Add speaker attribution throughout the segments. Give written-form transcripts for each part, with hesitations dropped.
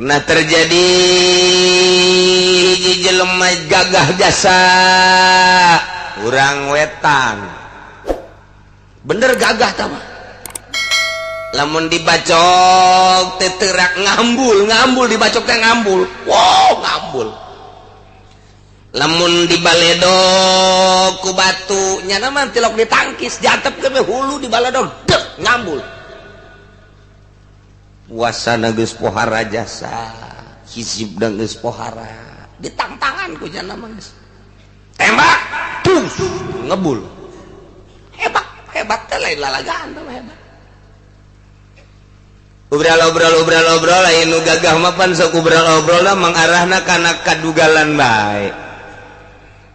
Speaker 1: Pernah terjadi hiji jelema gagah jasa urang wetan. Bener gagah tah mah. Lamun dibacok teterak ngambul, ngambul dibacok teh ngambul. Wow, ngambul. Lamun dibaledog ku batu nyana mah tilok ditangkis jatep ke hulu dibaledog dek ngambul. Puasa geus pohara jasa, hizibna geus pohara, ditangtangan ku nyana mah geus. Tembak, tus, ngebul. Hebat, hebat teh lain lalagaan teh hebat. Obrol obrol obrol lain nu gagah mah pan sok obrol obrol mengarahna kana kadugalan bae.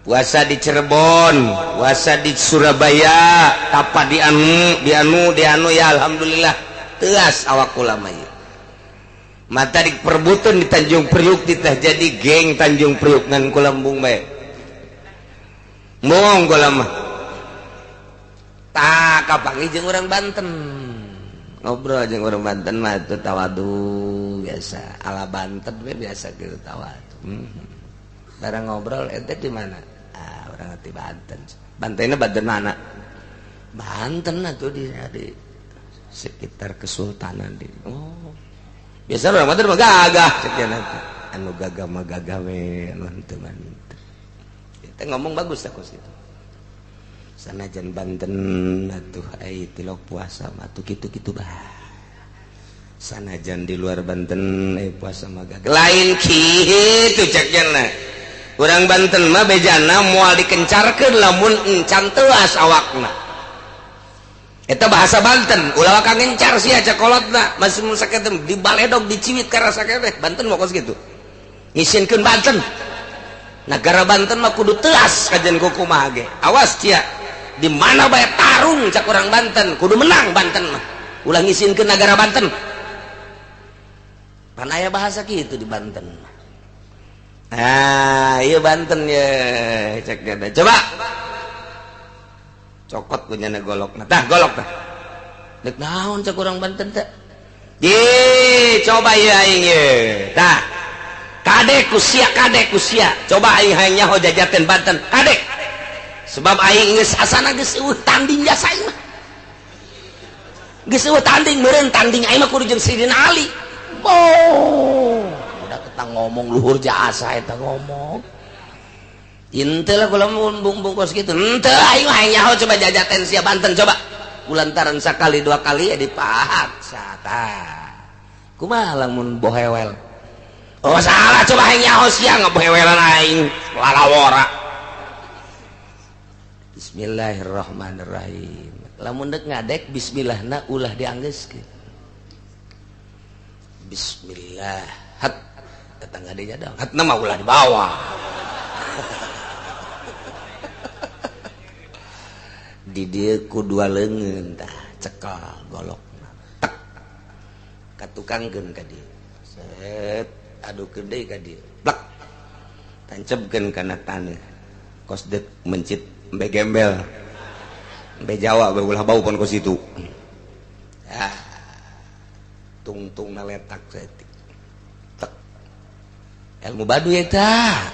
Speaker 1: Puasa di Cirebon, puasa di Surabaya, tapa di anu, di anu, di anu ya alhamdulillah teas awak kula mah ieu. Mata diperbutun di Tanjung Priuk ditah jadi geng Tanjung Priuk ngan kula embung bae. Embung kula mah. Tah kapanggih jeung urang Banten. Ngobrol jeung urang Banten mah teu tawadu biasa, ala Banten we biasa kieu tawadu. Barang ngobrol ente di mana? Ah, urang di Banten. Bantenna Banten mana? Banten atuh di sekitar Kesultanan di. Oh. Biasa urang Banten mah gagah sekian teh. Anu gagah mah gagah we, anu henteu mah henteu. Teh ngomong bagus tah kos kitu. Sanajan Banten atuh ai tilok puasa mah atuh kitu-kitu bah. Sanajan di luar Banten puasa mah gagah. Lain kitu cek cenah. Urang Banten mah bejana moal dikencarkeun lamun encan teuas awakna. Eta bahasa Banten, ulah waka ngencar sia cek kolotna, masih mun sakitu dibaledog diciwit karasa keneh. Banten mah kos kitu. Ngisinkeun Banten. Nagara Banten mah kudu teuas kajen kumaha ge. Awas cia. Di mana bae tarung cak urang Banten, kudu menang Banten mah. Ulah ngisinkeun nagara Banten. Pan aya bahasa kitu di Banten. Ah, iya Banten ya, cek gada. Coba. Cokot punya golok. Tah golok tah. Dek naon cak urang Banten teh? Ye, coba ieu aing ye. Tah. Kade ku sia, kade ku sia. Coba aing hayang nyaho jajaten Banten, kade. Sebab aing geus asana geus eueuh tanding jasa aing mah. Geus eueuh tanding meureun tanding aing mah kudu jeung Sidina Ali. Oh, udah kita ngomong luhur jasa eta ngomong. Henteu lah kula mun bung-bung kos kitu. Henteu aing mah hayang nyaho coba jajaten sia Banten coba. Ulantaran sakali dua kali ya dipaksa tah. Kumaha lamun bohewel? Oh salah coba hayang nyaho sia ngabohewelan aing lalawora. Bismillahirrahmanirrahim. Lamun dek ngadek bismillahna ulah dianggeuskeun. Bismillah. Hat tetangga deui dong. Hatna mah ulah dibawa. Di dieu ku dua leungeun tah cekel golokna. Tek. Katukangkeun ka dieu. Set adukeun deui ka dieu. Plek. Tancebkeun kana taneuh. Kos deuk mencit embe gembel. Embe Jawa bae ulah bau pon kos itu. Ah. Tungtung naletak saeutik. Tek. Ilmu baduy eta.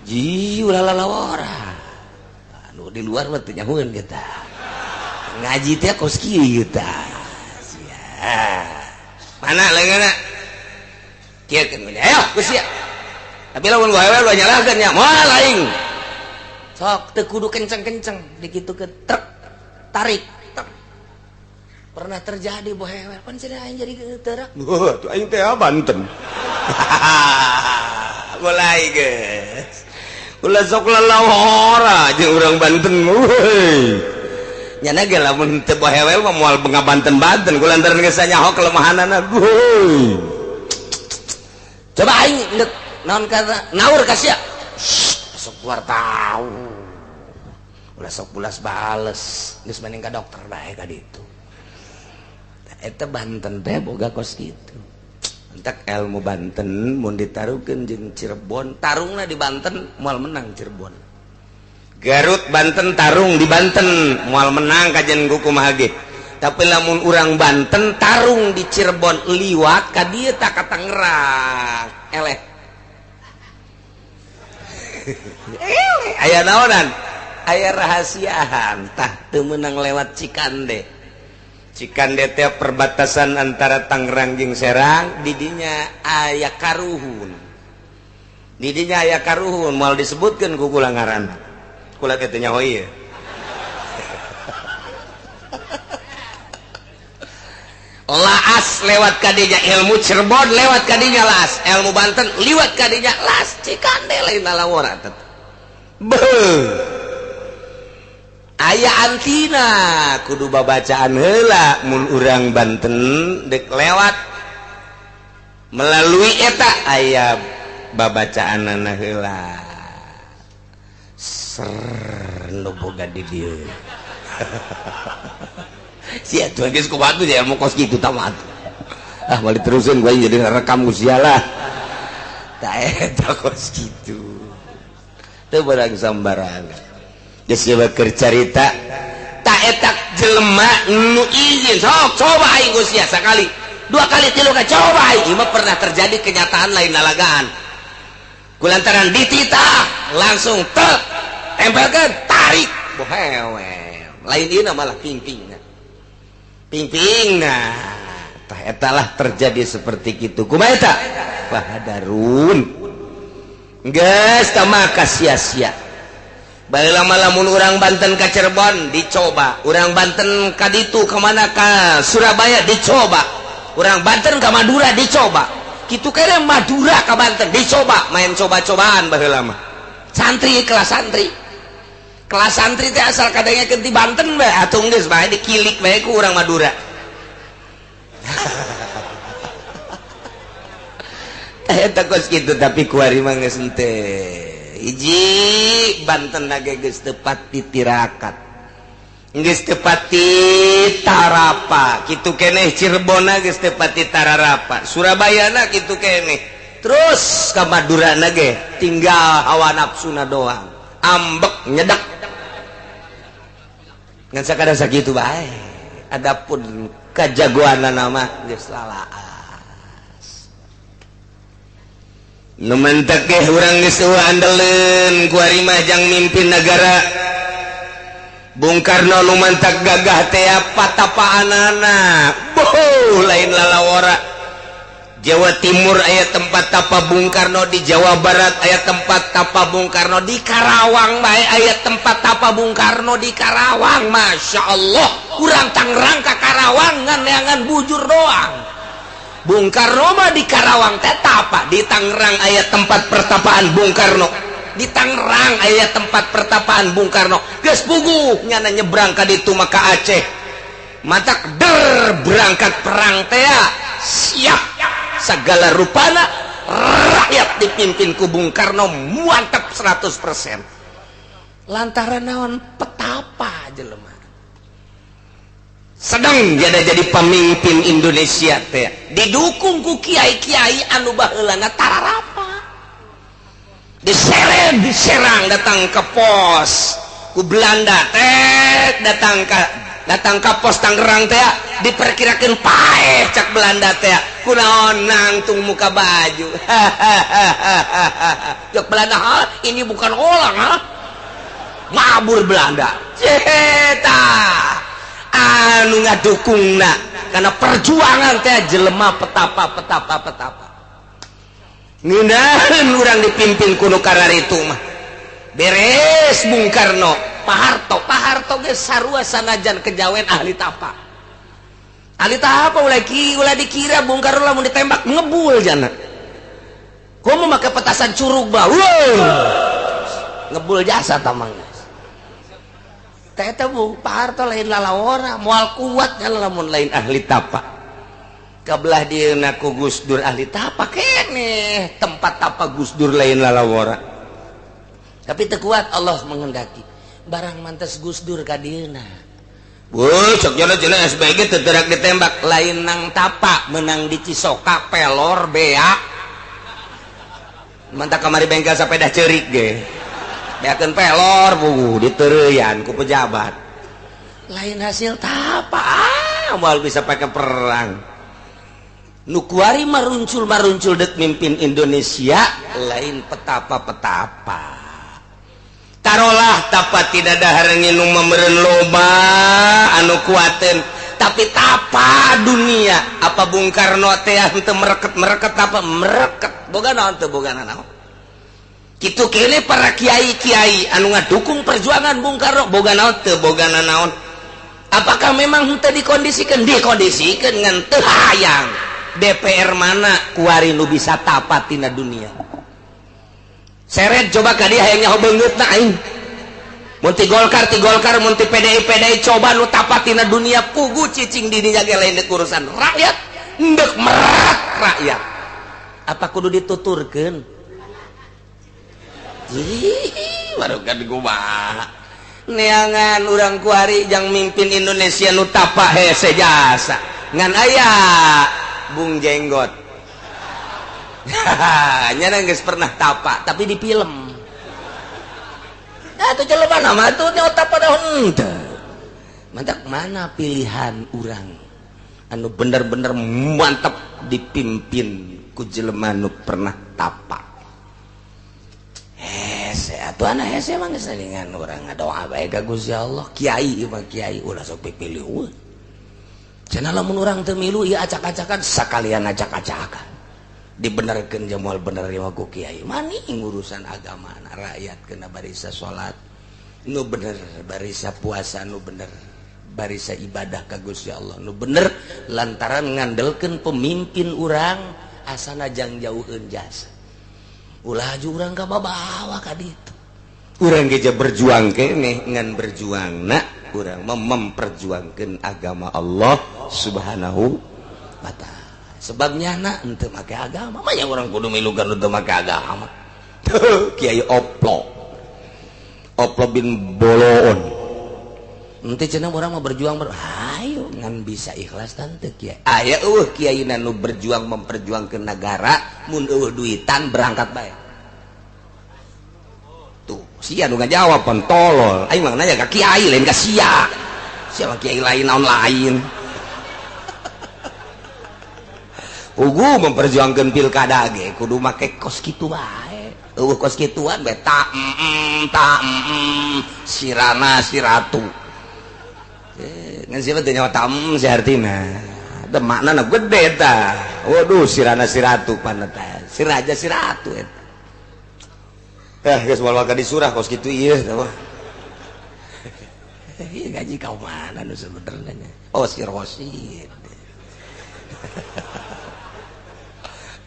Speaker 1: Ji ulah lalawora. Anu di luar mah teu nyahueun kita. Ngaji teh kos kieu tah. Sia. Mana leungeunna? Kieu keun ayo geus sia. Tapi lamun goewel ulah nyalahkeun nya moal aing. Sok teu kudu kenceng-kenceng dikitukeun trek tarik tek. Pernah terjadi bohewel pan cenah aing jadi teurak. Wah, tuh aing teh Banten. Mulai geus. Ulah sok lalawora jeung urang Banten euy. Nyana ge lamun teu bohewel mah moal ngabanten-banten kulantaran geus nyaho kelemahanana. Euy. Coba aing deuk naon kana naur ka sia. Sok keluar tahu. Ulah sok bulas bales geus mending ka dokter bae ka ditu. Eta Banten teh boga kos kitu. Entak ilmu Banten mun ditaruhkeun jeung Cirebon, tarungna di Banten moal menang Cirebon. Garut Banten tarung di Banten moal menang kajen kumaha ge. Tapi lamun urang Banten tarung di Cirebon liwat ka dieu tak ka Tangerang eleh. Eleh aya naonan, aya rahasiaan tah teu meunang lewat Cikande. Cikande teh perbatasan antara Tangerang jeung Serang, didinya aya karuhun. Didinya aya karuhun moal disebutkeun ku kula ngaranna. Kula teh teu nyaho ieu. Laas lewat kadinya ilmu Cirebon lewat kadinya laas, ilmu Banten liwat kadinya laas, Cikande lain lalawara tetep. Beuh. Aya antina kudu babacaan heula mun urang Banten dek lewat melalui eta aya babacaanana heula. Ser nu boga di dieu. Sia tuh geus kumaha tuh ya mau kos kitu tamat. Ah mau diterusin gua jadi rekam ku sia lah. Tah eta kos kitu. Teu barang sambarangan. Geus keur carita tak eta jelema nu izin sok coba aing ku sia sakali, dua kali, tilu kali coba aing. Ieu mah pernah terjadi kenyataan lain lalagaan. Kulantaran dititah langsung tek tempelkeun tarik bohewe. Lain ieu malah pingpingna. Pingping nah tah etalah terjadi seperti itu kumaha eta fahadarun geus tah maka sia-sia baheula mah lamun urang Banten ka Cirebon dicoba, urang Banten ka ditu ka mana ka Surabaya dicoba, urang Banten ka Madura dicoba, kitu kene Madura ka Banten dicoba, main coba-cobaan baheula mah santri kelas santri. Kelas santri teh asal kadangnya di Banten bae atuh geus bae dikilik bae ku urang Madura. Eta kos kitu tapi kuari mah geus henteu. Hiji Banten ge geus teu pati tirakat. Geus teu pati tarapa, kitu keneh Cirebonna geus teu pati tararapa, Surabayana kitu keneh. Terus ka Madurana ge tinggal hawa nafsuna doang. Ambek nyedak ngan sakada sakitu bae. Adapun kajagoanana mah geus lalaas. Nu mentek ge urang geus eueuh andeleun ku ari mah jang mimpin nagara. Bung Karno nu mantak gagah teh patapaanana. Boh lain lalawara. Jawa Timur aya tempat tapa Bung Karno, di Jawa Barat aya tempat tapa Bung Karno, di Karawang bae aya tempat tapa Bung Karno di Karawang. Masya Allah, urang Tangerang ka Karawang ngan neangan bujur doang. Bung Karno mah di Karawang teh tapa, di Tangerang aya tempat pertapaan Bung Karno, di Tangerang aya tempat pertapaan Bung Karno. Geus puguh nyana nyebrang ka ditu mah ka Aceh. Matak der berangkat perang teh siap segala rupana rakyat dipimpin ku Bung Karno mantap 100%. Lantaran naon petapa jelema sedang jadi pemimpin Indonesia teh didukung ku kiai-kiai anu baheulana tararapa. Diseret diserang datang ke pos ku Belanda teh datang ka pos Tangerang teh diperkirakan paeh cak Belanda teh kunaon nangtung muka baju. Cak Belanda, ha ini bukan orang ha mabur Belanda ceta anu ngadukungna karena perjuangan teh jelema petapa petapa petapa ngeunaheun urang dipimpin ku nu kararitu mah. Beres Bung Karno, Pak Harto, Pak Harto ge sarua sanajan kejawen ahli tapa. Ahli tapa ulah dikira Bung Karno lamun ditembak ngebul jana. Komo make petasan curug bah. Ngebul jasa tamang. Teh eta Bung Pak Harto lain lalawora, moal kuat nya lamun lain ahli tapa. Kabelah dieuna ku Gus Dur ahli tapa keneh, tempat tapa Gus Dur lain lalawora. Tapi teu kuat Allah menghendaki. Barang mantes Gus Dur ka dieuna. Weuh, sok jana SBG teu terak ditembak, lain nang tapa menang di Cisoka pelor bea. Mantak kamari bengkel sepeda ceurik ge. Beakeun pelor bugu diteureuyan ku pejabat. Lain hasil tapa. Moal bisa pakai perang. Nu kuari maruncul-maruncul dek mimpin Indonesia lain petapa-petapa. Tarolah tapa tidak dahar nginum memeren loba anu kuaten, tapi tapa dunia apa Bung Karno teh henteu mereket-mereket apa mereket boga naon teu boga naon. Kitu kene para kiai-kiai anu ngadukung perjuangan Bung Karno boga naon teu boga naon. Apakah memang henteu dikondisikan? Dikondisikan ngan teu hayang. DPR mana kuari nu bisa tapa tina dunia. Seret coba ka dia hayang nyaho beungeutna aing. Mun ti Golkar ti Golkar, mun ti PDI PDI coba nu tapa tina dunia pugu cicing di dinya ge lain deuk urusan rakyat, endek merak rakyat. Apa kudu dituturkeun? Ih, baru kan kumaha. Neangan urang kuari jang mimpin Indonesia nu tapa hese jasa. Ngan aya Bung Jenggot. Nya geus pernah tapa tapi di film. Atuh jelema mah atuh nya tapa da henteu. Mantak mana pilihan urang anu bener-bener mantap dipimpin ku jelema nu pernah tapa. Hese atuh ana hese mah geus salingan urang ngadoa bae ka Gusti Allah. Kiai mah kiai ulah sok pipilih. Cenah lamun urang teu milu ieu acak-acakan sakalian acak-acakan. Dibenerkeun jeung moal bener ieu ku kiai. Maning urusan agama rakyat kena barisa salat nu bener, barisa puasa nu bener, barisa ibadah ka Gusti Allah nu bener lantaran ngandelkeun pemimpin urang asana jang jauheun jasa. Ulah aju urang ka babawa ka ditu. Urang ge berjuang keneh ngan berjuangna urang memperjuangkan agama Allah Subhanahu wa ta'ala. Sebabnya nak henteu make agama mah yang urang kudu milukan henteu make agama. Kiai Oplo. Oplo bin Boloon. Henteu cenah urang mah berjuang ayo ngan bisa ikhlas tante kiai. Aya eueuh kiai nu berjuang memperjuangkeun negara mun eueuh duitan berangkat bae. Tuh, sia nu ngajawab pan tolol. Aing mah nanya ka kiai lain ka sia. Sia mah kiai lain naon lain. Ugu memperjuangkan pilkada ge kudu make kos kitu bae. Eueuh kos kituan bae ta ta sirana siratu. Ngan siapa teh nyawa tam si artina. Teu maknana gede ta. Waduh sirana siratu pan eta. Siraja siratu eta. Geus moal ka disurah kos kitu ieu tah. Ieu gaji kau mana nu sebenarnya? Oh si Rosid.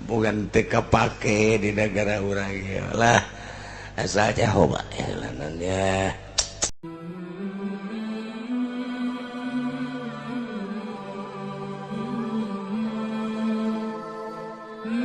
Speaker 1: Bukan teu kapake di negara urang ieu lah. Asal teh hoba ya.